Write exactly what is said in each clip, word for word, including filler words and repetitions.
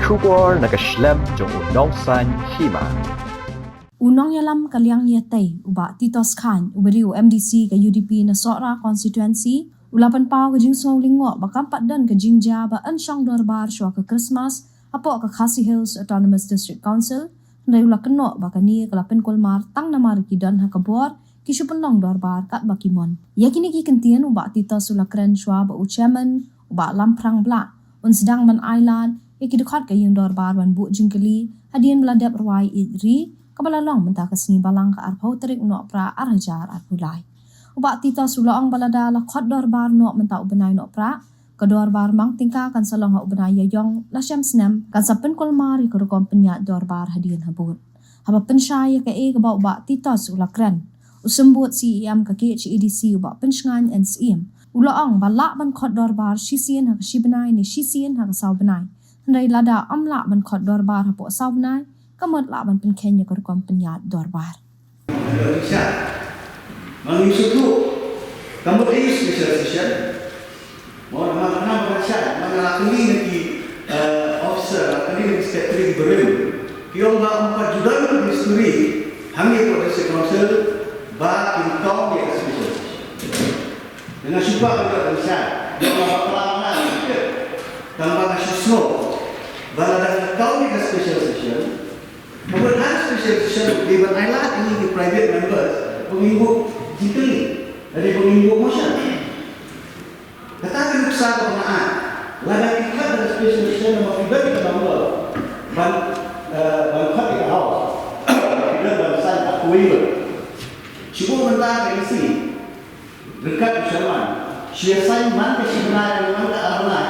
Khubor na ka shlem jong u Nongsaiñ Hima. U nongïalam ka liang ïatei, u Bah Titos Chyne, uba dei u M D C ka U D P na Sohra constituency, u la pynpaw ka jingsngew lyngngoh ba kam pat don ka jingjia ba yn shong dorbar shuwa ka Christmas hapoh ka Khasi Hills Autonomous District Council, hynrei u la kynnoh ba kane ka la pynkulmar tang namar ki don ha ka bor, ki shu pynlong dorbar katba ki mon. Ïa kine ki kyntien u Bah Titos u la kren shuwa ba u chairman, u Bah Lamphrang Blah, un sdang ban ailad ïa ki dkhot ka ïing dorbar ban buh jingkylli hadien ba la dep rwai ïeit ri, kaba la long mynta ka sngi Balang ka arphew tarik Nohprah ar hajar arphew lai. U Bah Titos u la ong ba lada la khot dorbar noh mynta u bnai Nohprah, ka dorbar mang tyngka kan sa long ha u bnai Ïaïong, la shem snem kan sa pynkulmar ïa ka rukom pynïaid dorbar hadien habud. Haba pynshai ïa kaei kaba u Bah Titos u la kren, u symbud C E M ka K H A D C u Bah Pynshngaiñ N Syiem u la ong ba lah ban khot dorbar shisien ha ka shi bnai ne shisien ha ka saw bnai. Hynrei lada ym lah ban khot dorbar hapoh saw bnai, ka mut lah ban pynkheiñ ïa ka rukom pynïaid dorbar. Ka mut ei special session. Mo, namar kane ba ka shai, namar nga la kylli na ki, eh, officer, la kylli na ki secretary barim. Ki ong ba ym pat ju don history hangne hapoh District Council ba kin kawm ïa ka special session. Nga shu kwah ban ong shai, nga la bakla nga, tang ba nga shu sngew ba lada kin kawm ïa ka special session, Ka mut ha special session dei ban ailad ïa ki private members ba ngin buh jingkylli, lane ba ngin buh motion. Kata ka nuksa kaba nga ai, lada ki khot da ka special session namar ki don ka number ban, eh, ban khot ïa ka House, ki don ban sign ka waiver. Shu buh mynta ka E C. Ryngkat u chairman, shu ïa sign man ka shi bnai, man ka ar bnai,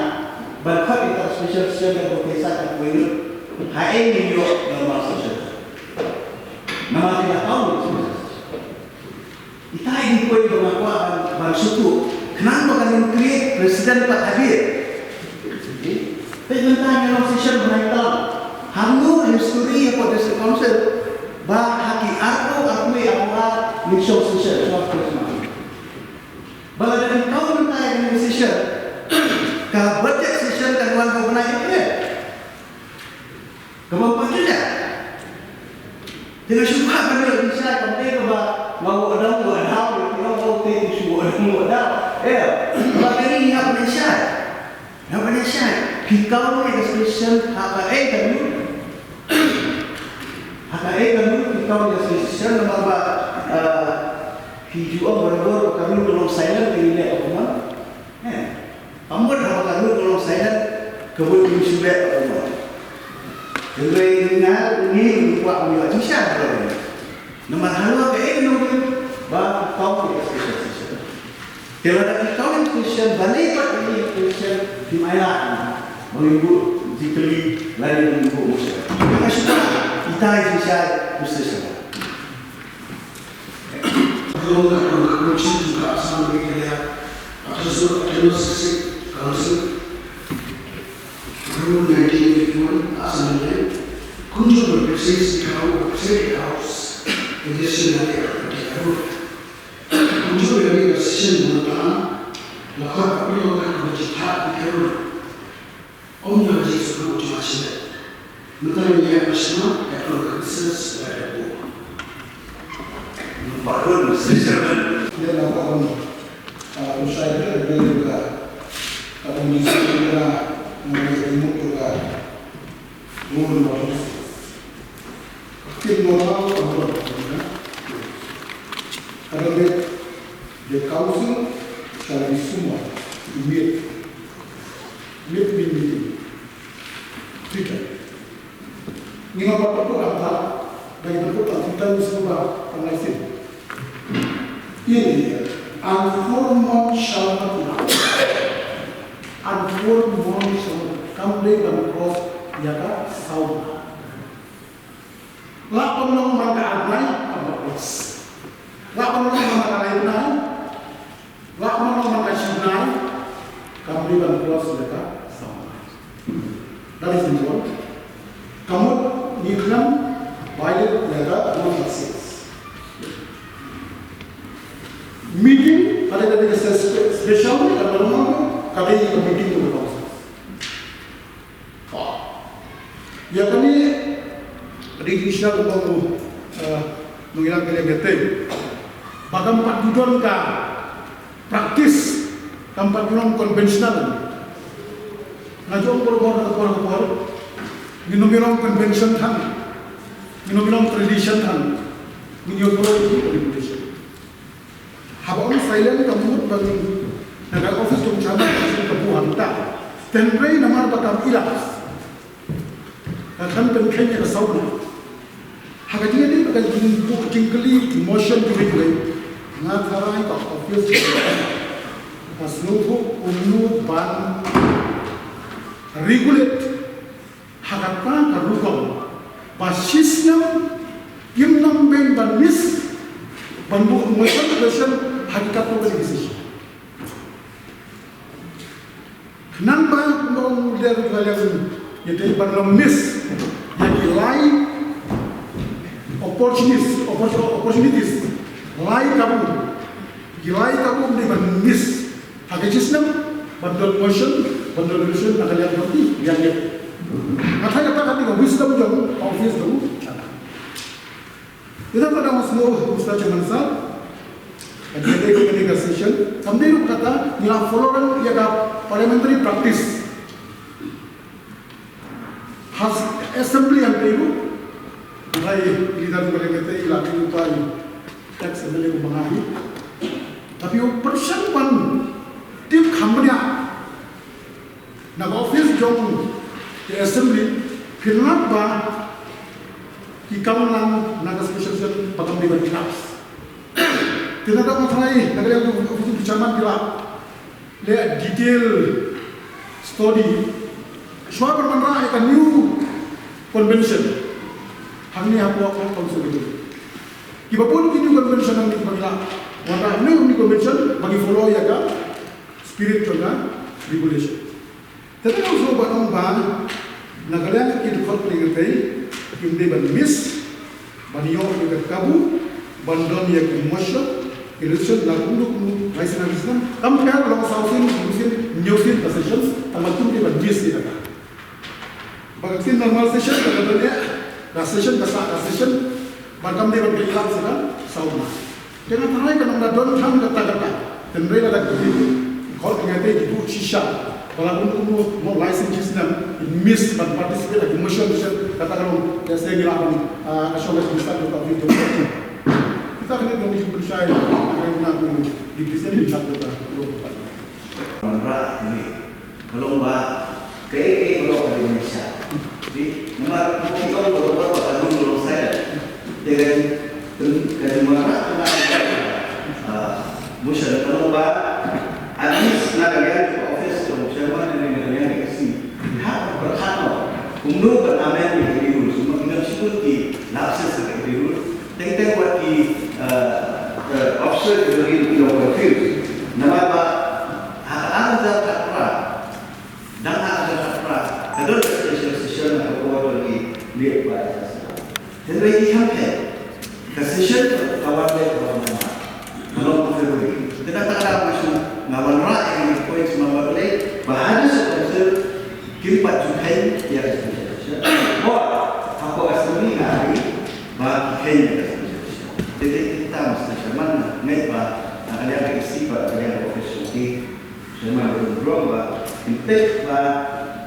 ban khot ïa ka special session kaba phi sign ka poi lut. Haei ngin ïoh normal session? Namar ki la kawm ïa ka special session. Ita i dei poi ba nga kwah ban, ban sngewthuh. Khnang ba kan ym create precedent pat hadien. Peit mynta ngi long session bnai Talang. Hangno ha history hapoh District Council ba ha ki arphew, arphew wei, arphew ar ngin shong session, shong Christmas. Ba lada ngin kawm mynta ïa kane ka session, ka budget session kan wan ha u bnai April. Kaba ym pat jia. Te nga shu kwah ban ïoh jingshai, kam dei kaba nga wad dang wad daw, nga wad te shu wad dang wad daw. Eh, ba kane ngi hap ban shai. Hap ban shai. Phi kawm ïa ka session ha kaei ka mut? Ha kaei ka mut phi kawm ïa ka session namar ba, eh, phi ju ong barabor ba ka rule ka long silent, ka ngi leh kumno? Eh. Ka mut haba ka rule ka long silent, ka mut ngim shu leh kumno? Hynrei nga, ngi kwah ban ïoh jingshai. Namar halor kaei ka nongrim ba phi kawm ïa ka special session. Te lada phi kawm ïa ka special session, balei pat ïa ka special session phim ailad ba ngin buh jingkylli lane ba ngin buh motion? Nga shu kwah ita i jingshai u session. Rule nineteen eighty-one, as amended, kumjuh ban purchase ka House, purchase ka House, in this scenario, Kumjuh ïa kane ka session ba mynta la khot ka pynlong ka kaba jingthaw ka rule. Ym ïa ka jingsngewthuh jong ka shnong. Mynta ngi ïa ka shnong ka pynlong ka business ka da buh. Mynta ka session. Ïa la ka ong, ah, u shai ka da buh ka. Ka ong ni session ka na, na ïa ka mut ka. Rule number twenty-six. Article number one, the council shall be summoned to meet, meet meeting. Twitter. Ngi ma ba put ang ta, ba ngi put ang Twitter ni semua ba ang lai sin. Ini dia, and four months shall not elapse. And four months shall not, kam dei ban cross ïa ka saw. Lah ban long man ka ar bnai, kam dei ban cross. Lah ban long man ka lai bnai. Lah ban long man ka shi bnai, kam dei ban cross ïa ka saw. That is number one. Ka mut ngi khlem violate ïa ka rule number six. Meeting, ka dei ka dei ka spe-, special, ka dei ka meeting of the council. Oh. Ïa kane ka dei ka issue kaba u, eh, nongïalam ka liang ka tei ba kam pat ju don ka practice, kam pat ju long conventional. Nga ju ong barabor na ka por ka por, ngin ym ïa long convention than, ngin ym ïa long tradition than, ngin ïa follow ïa ka tradition. Haba ong silent ka mut ba na ka office jong chairman ka buh hangta. Tynrai namar ba kam ilak. Ka kan pynkheiñ ïa ka sawdong. Ha ka jingïadei bad ka jingbuh jingkylli, motion jong kiwei, nga tharai ka office ka sngewthuh kumno ban regulate ha kata ka rukom ba shisnem kim nang beiñ ban miss ban buh motion, motion ha ki katto katne ki session. Nang ba nong der ka liang ïa te ban long miss ïa ki lai opportunist, oppor-, opportunities, lai kabu, ki lai kabu ym dei ban miss. Ha ka shisnem ban don motion, ban don resolution na ka liang jong ki, liang ïa. Nga tharai kata ka dei ka wisdom jong ka office jong u. Ïa kata ka dang sngewthuh, Mister Chairman Sir, ka dei ka dei ka session, kam dei ruh kata ngi la follow ïa ka parliamentary practice. Ha assembly hangtei ruh, hynrei i leader jong ka parliament i la dei u pa i ex M L A u ma nga hi. Tapi u pyrshang ban tip kham bniah na ka office jong ka assembly, pynlap ba ki kam lang na ka special session ba kam dei ban collapse. Te na ka dang tharai na ka liang jong u office jong u chairman ki la leh detail study shuwa ban wanrah ïa ka new convention hangne hapoh ka council. Kiba bun ki new convention hangne kiba ki la wanrah new, new convention ba ki follow ïa ka spirit jong ka regulation. Te ka shu ban ong ba na ka liang ki dkhot Khliehriat kim dei ban miss ban ïoh ïa ka kabu ban don ïa ki motion, ki resolution la kumno kumno, lai sien ar sien, kam pher long saw sien, hynriew sien, hynñiew sien ka session, tang ba kim dei ban miss ïa kata. Ba ka ktien normal session ka don ïa ka session, ka sah ka session, ba kam dei ban pynlap sha ka saw mar. Te nga tharai kan ym da don than kata kata. Hynrei lada ki khot ïa te ki buh shisha ba la kum kum mo lai sien shisnem in miss ban participate ha ki motion session, kata ka long te se ngi la ban, ah, ka shong ka shisha ka office jong. Kita kene dong ki pynshai, kene na ku di present di satu ka. Ka long ba kaei kaei ka long ka dei ban shisha. Namar ki ong ba ka long ba ka long long shisha. Te ka jingwanrah ka long ba, ah, motion ka long ba at least na ka liang ka office jong chairman ne na ka liang ka C. Hap pyrkhat noh kumno ban amend ïa ka rules. Kumno ki lapses ha ka rules. Teng teng wat ki, eh, eh, officer ki dang confused. Namar ba ha ka ar hajar khatphra, dang ha ar hajar khatphra ka don ka special session ha ka por jong i Lee Bainiang. Hynrei i ham pher ka session ka wan leh ka wan namar ka long ka February. Te da ka da ma shu nga wanrah ïa ki points ma ba leh ba ha ka session kim pat ju kheiñ ïa ka session. Ba hapoh assembly nga ai ba ki kheiñ ïa ka session. Te te kita Mister Chairman, nga ngeit ba na ka liang ka E C bad na ka liang ka office jong ki, Chairman ka burom ba kim tip ba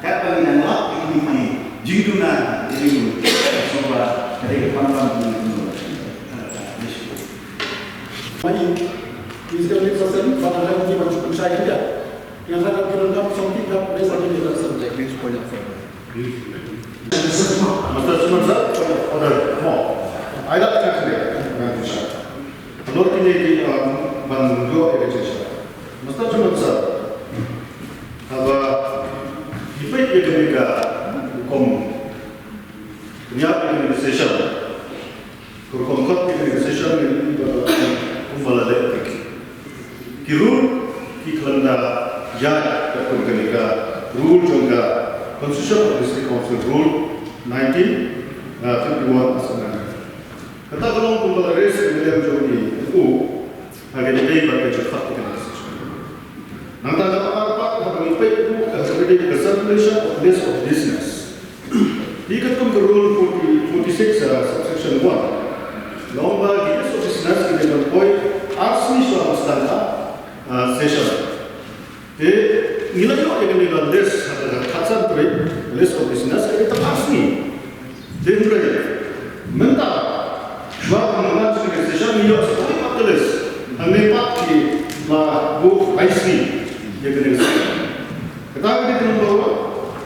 katba ngi nang lap ïa kine ki jingduna ïa ki, sngewbha ka dei ka pynlong ïa ki. Mani, is there any person ba nang lap ïa ki ban shu pynshai ïa ki? Ïa ka dei ka pynlong ka song ki ka dei sa ki ka song. Mister Chairman, sir, order. Mo. Ai da ka kane, ka kane, sir. Lor kine ki, um, ban ïoh ïa ka jingshisha. Mister Chairman, sir, haba ngi peit ïa kane ka rukom pynïap ïa kane ka session, ka rukom khot ïa kane ka session, ïa kane ka, kumba la leh. Ki rule ki khlem da ïaid katkum kane ka rule jong ka Constitution of District Council, Rule nineteen, uh, fifty-one as amended. Kata ka long kumba la raise ïa ka liang jong i u ha kane ka dei ba ka jingkhot ïa kane ka session. Nangta kata arphet haba ngi peit ruh ha kane ka dei ka circulation of list of business. Hi ka Session one. Long ba ki list of business ki dei ban poi ar sngi shuwa ban sdang ka, ah, session. Te ngi la ïoh ïa kane ka list ha ka khatsan tarik, list of business, ka dei tang ar sngi. Te hynrei mynta shuwa ban wan sha kane ka session ngi ïoh sa kawei pat ka list. Hangne pat ki la buh ar sngi ïa kane ka session. Kata ka dei ka number one,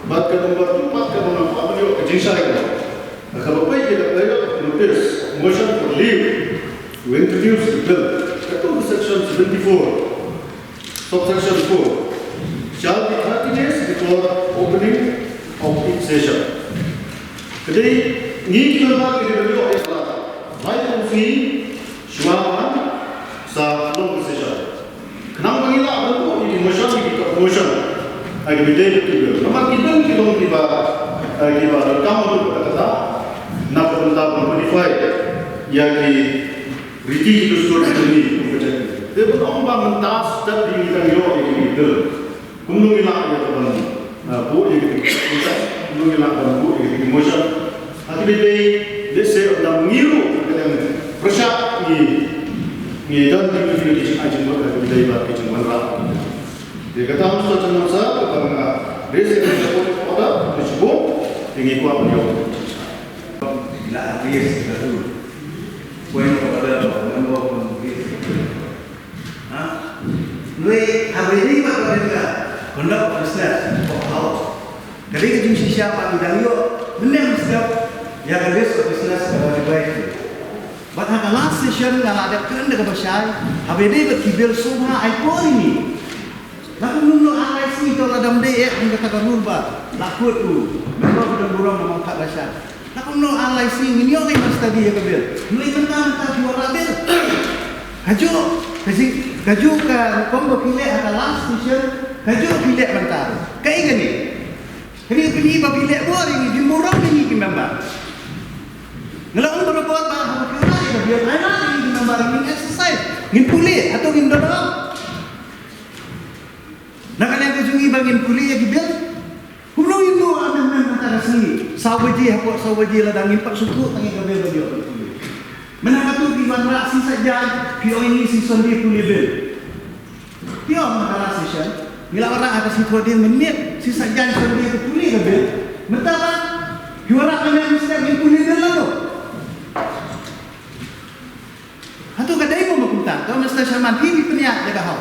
bad ka number two pat kaba nga kwah ban ïoh ka jingshai ka. Kaba peit ïa ka period of notice, motion for leave to introduce the bill. Kato ka section seventy-four, subsection four, shall be thirty days before opening of each session. Ka dei ngi ki member ngi dei ban ïoh ïa ka list laiphew sngi shuwa ban sa long ka session. Khnang ba ngin lah ban buh ïa ki motion, ïa ki counter motion ha kiba ïadei bad ki bill. Namar ki bill ki long kiba, eh, kiba donkam haduh katta katta na ka bynta ban modify ïa ki riti ki dustur ki jong ngi kum ka jaitbynriew. Te ban ong ba mynta step ngi dang ïoh ïa ki bill. Kumno ngi lah ïa ka ban, ah, buh ïa ka, kumno ngi lah ban buh ïa ka motion. Ha kaba ïadei, let's say, ynda ngi ruh ka dang pyrshah ngi, ngi don ki, ki, ki jingai jingmut ha kaba ïadei bad ki jingwanrah. Te kata Mister Chairman Sir, kaba nga raise ïa ka point of order, ka shibun, te ngi kwah ban ïoh. La raise ka tu. Point of order, member of the Ha? Ngi, haba ïadei bad ka conduct of business of house, ka dei ka jingshisha ba ngi dang ïoh mynne mynstep ïa ka list of business kaba revise. Bad ha ka last session nga la dep kren da kaba shai, haba ïadei bad ki bill sngewbha ai por ïa ngi. La kumno ar lai sngi, to la dang dei eh, kum kata ka rule ba la kut u member ba don burom namar ka rasha. La kumno ar lai sngi, ngin ïoh ngi ban study ïa ka bill. Ngi mynta mynta ki wanrah bill. Kajuh, kajuh, kajuh ka rukom ba phi leh ha ka last session, kajuh phi leh mynta. Kaei kane? Kane ka pynïaid ba phi leh bor ïa ngi, phim burom ïa ngi ki member. Nga la ong barabor ba haba phi wanrah ïa ka bill, ai lad ïa ngi ki member ngin exercise, ngin pule, hato ngin don. Na ka liang ka jong ngi ba ngin pule ïa ki bill. Kumno ngin buh amendment mynta ka sngi? Saw baje, hapoh saw baje lada ngim pat sngewthuh tang ïa ka bill ba ngin ïoh pule. Mynta katto ki wanrah shisha jan, ki ong ïa ngi shi Sunday pule bill. Ki ong ha ka last session, ngi la wanrah ha ka sngi Thohdieng mynmiet, shisha jan Sunday ka pule ka bill. Mynta ba ki wanrah mynmiet mynstep ngin pule bill lano. Hato ka dei mo ba kumta? To Mister Sharma, phi, phi pynïaid ïa ka hok.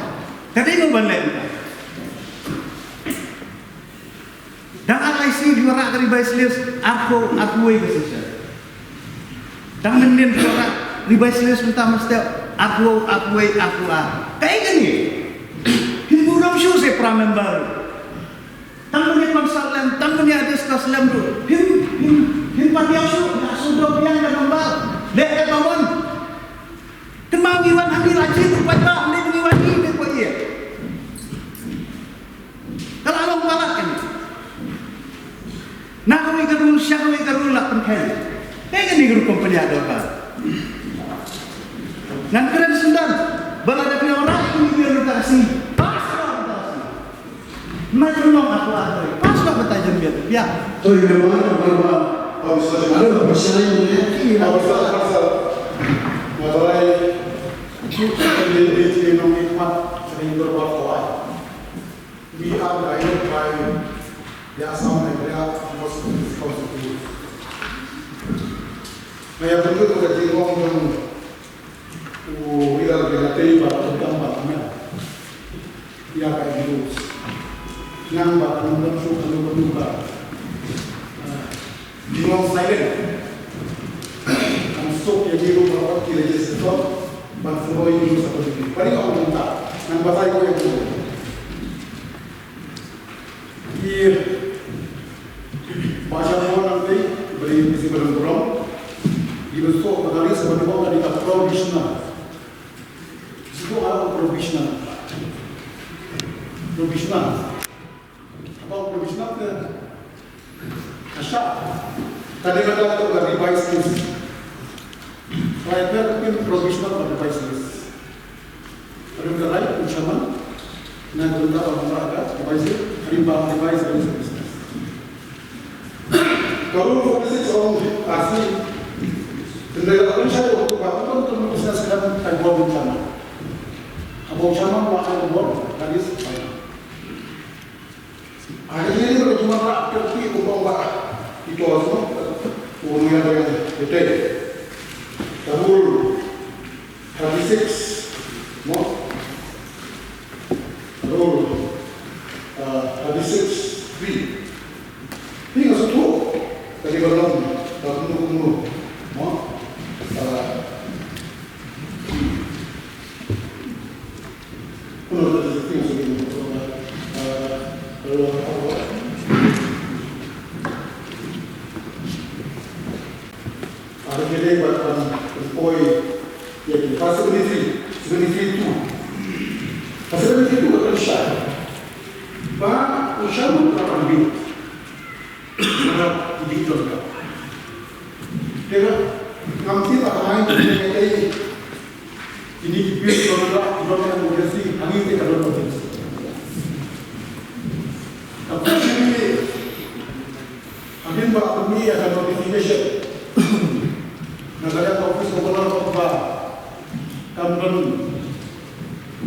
Ka dei mo ban leh kumta? Dang ar lai sngi phi wanrah ka revised list, arphew, arphew wei ka session. Dang mynnin phi wanrah revised list mynta mynstep, arphew, arphew wei, arphew ar. Kaei kane? Phim burom shuh seh para member. Tang ban ïa consult lem, tang ban ïa discuss lem ruh. Phim, phim, phim pat ïa shu, ïa shu dom biang ïa ka number. Leh ïa ka wan. Kynmaw ngi wan hangne la jied u paidbah, ym dei ba ngi wan ngi dei pat ïa. Ka la long palat kane. Na kawei ka rule sha kawei ka rule la pynkheiñ. Dei kane ka rukom pynïaid dorbar. Ngan kren sngewdon ba lada phi wanrah ïa ka bill mynta ka sngi, pass ka mynta ka sngi. Nai pynlong aku akhir. Pas ba bata jem biat biat. To ïa member, member ba, ba bisa ada ba bisa ini. Iya. Ba bisa pasal. Ba balai. Kita ni ni ni nong ni mat ni dorbar kawai. We are guided by the Assam Meghalaya Autonomous Council. Maya betul tu ka jingong jong U ïa ka tei ba ka dang ba ka mel. Ïa ka ïa ka. Nang ba ka nang shu ka lu ka lu ka. Di ngong silent. Nang suk ïa ki ru ba ki legislator. Ban suru ïa ki ru sa ka lu. Pari ong nang ta. Nang batai ko ïa ki ru. Ki ba sha mo nang tei, beri misi balang burom. Ki ba so ba kali sa ba dua kali ka provisional. Siko ala provisional. Provisional. Apa provisional ke? Kasha. Tadi kata tu ka revised list. Right, provisional ka revised list. Rim ka rai, u chairman, na ka bynta ba hynrei ka, advisor, rim ba advisor, business. Ka rule forty-six ong R C, Tynrai la pynshai u ba u don tang business khlem ai bor u chairman. Haba u chairman u la ai bor, that is final. Hynrei ba ki mata kyrti kumba u ba ki to sno u ngi ada yang betai. Ka rule thirty-six, no? Rule, uh, thirty-six B. Ni nga sngewthuh ka dei ban long ka kumno kumno, no? Uh, kumno ka dei, ni nga sngewthuh, uh, uh, uh, Ar ki dei ban, ban, ban poi ïa ki. Ka seventy-three, seventy-three two. Ka seventy-three two ka pynshai ba u Sharma u la pynbiang. Namar ki dei don ka. Te ngam tip ba ka mai ki dei. Kine ki bill ki don, ki don emergency, hangne te ka don emergency. Ka pynshai hadien ba pynmih ïa ka notification na ka liang ka office governor of ba kam don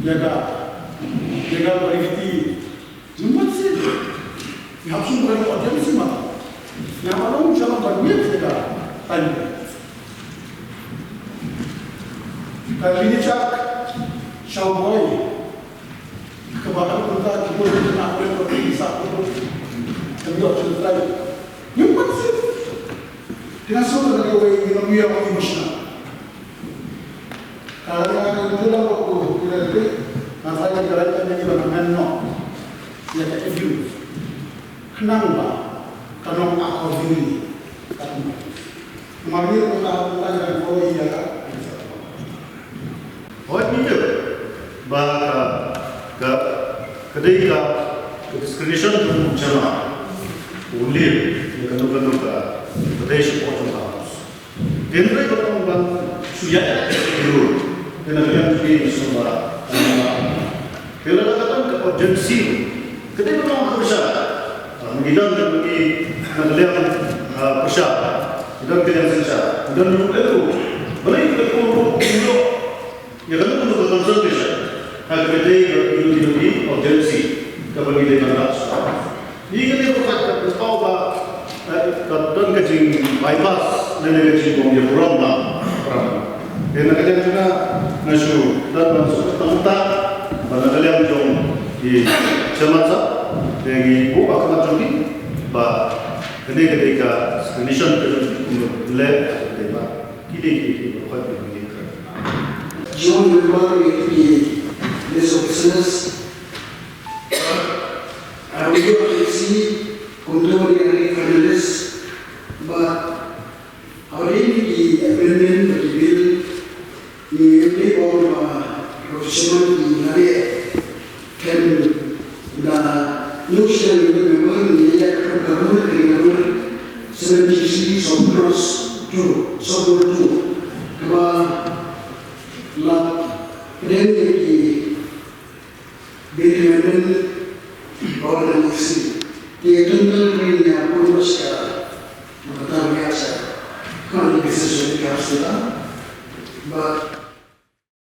ïa ka legal validity. Ngi mut shisha. Ngi hap shu ban urgency ma. Ngi hap ban long sha ban miet ïa ka time. Ka lineage sha u boi. Kaba ka kumta ki bun ki na kren ko ki sa ko. Kan yo chen tai. Ni pat si. Kina so ka ko wei ni no mi ya ko emotional. Ka ya ka ni la ko ko ki la ti. Na sai ka la ka ni ba na men no. Ya ka abuse. Khnang ba ka long accordingly. Ka kumta. Kumne ruh ka hap ban ïa ka. Hooid, ngi tip ba ka, ka, ka dei ka, ka discrimination ka mut jana u lieh ïa kano kano ka, ka dei shapoh jong ka. Hynrei ba tang ban shu ïa ka rule. Te na ka liang jong ngi shu ba, te lada ka don ka urgency, ka dei ban long ka pyrshah. Ah, ngi don ka, ngi, na ka liang, ah, pyrshah. Ngi don ka liang synshar. Ngi don ruh, eh, ruh. Balei ka ruh, ruh, ruh. Ïa kano kano ka consultation. Ha ka dei ka, ka, ka, ka urgency. Kaba ngi dei ban rah. Ngi ka dei ba ka, ka, ka, ka, ka don ka jing bypass, lane ka jing bym ïa burom na, burom. Te na ka liang jong nga, nga shu, da ban shu tang ta, ba na ka liang jong ki chairman sahab, te ngi buh ba ka mat jong ki, ba kane ka dei ka condition ka jong ki, le, ka dei ba, ki dei ki, ki, ba, ki dei ka. Jong member ki, ki, list of business, Arwah ïoh ïa ka C, kumto ïa ka finalist, ba haba ïa ki amendment ba ki bill, ngi ïoh ïa ba professional ki nare, ken da national member ngi ïa ka ka rule, ka rule seventy-three sub clause two, sub rule two, kaba la pdeng ïa ki